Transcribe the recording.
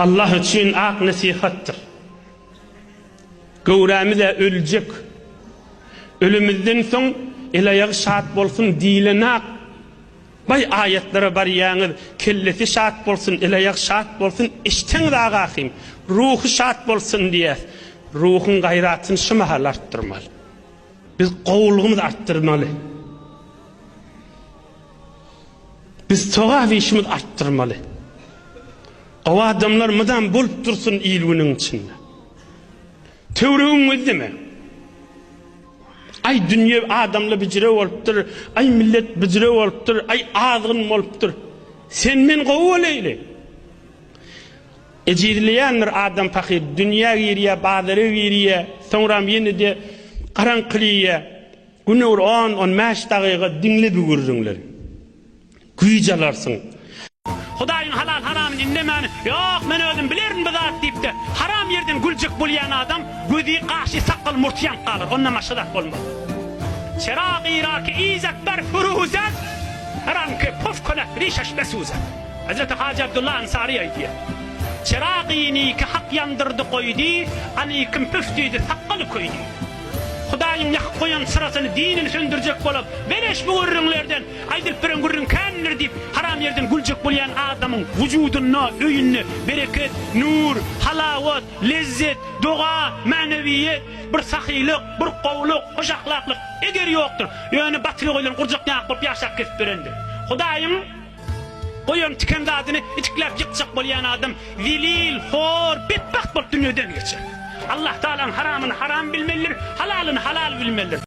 Allah üçin ak nesihatdyr. Göwrämiz-ä öljek. Ölemizden soň el-aýagy şat bolsun diýlenak. Baý aýatlara barýaňyz, kellesi şat bolsun, el-aýagy şat bolsun, eşitseňiz agahym, ruhy şat bolsun diýýäs. Ruhuň gaýratyny şu mahal artdyrmaly. Biz gowulygymyzy artdyrmaly. Biz sogap işimizi artdyrmaly. Gowy adamlar mydam bolup dursun il-günüň içinde. Töweregiňi gözleme. Aý dünýe adamla bijire bolupdyr, aý millet bijire bolupdyr, aý azgyn bolupdyr. Sen men gowy bolaýly. Ejizleýändir adam pahyr, dünýä girýär, bazara girýär, soňram ýene-de garaňkylaýar. Güne bir on, on bäş dagyga diňle bu gürrüňleri. Güýç alarsyň. Hudaýyň halal haramyny indemän, ýok men özüm bilerin bu zat diýipde haram ýerden güljek bolýan adam gözi gaşy sakgal murty ýanyp galar ondan başga zat bolmaz. Çeragy ra ki izet ber furuzet her an ki puf konet rişeş besuzet. Hezreti Hajy Abdulla Ansary aýdýar. Çeragyny ki hak ýandyrdy goýdy, any kim püf diýdi sakgaly köýdi. Hudaýyň ýakyp goýan çyrasyny dinini söndürjek bolup, beleş bu gürrüňlerden Aýdylyp beren gürrüň kändir diýip, haram ýerden güljek bolýan adamyň wujudynda, öýünde bereket, nur, halawat, lezzet, doga, mänewiýet, bir sahylyk, bir gowulyk, hoş ahlaklyk eger ýokdur. Ýöne batyr goýlan gurjak ýaňak bolup ýaşap kesip berendir. Hudaýyň goýan tiken zadyny itikläp ýykjak bolýan adam zelil, hor, betbagt bolup dünýeden geçer. Allah Tagalaň haramyny haram bilmelidir, halalyny halal bilmelidir.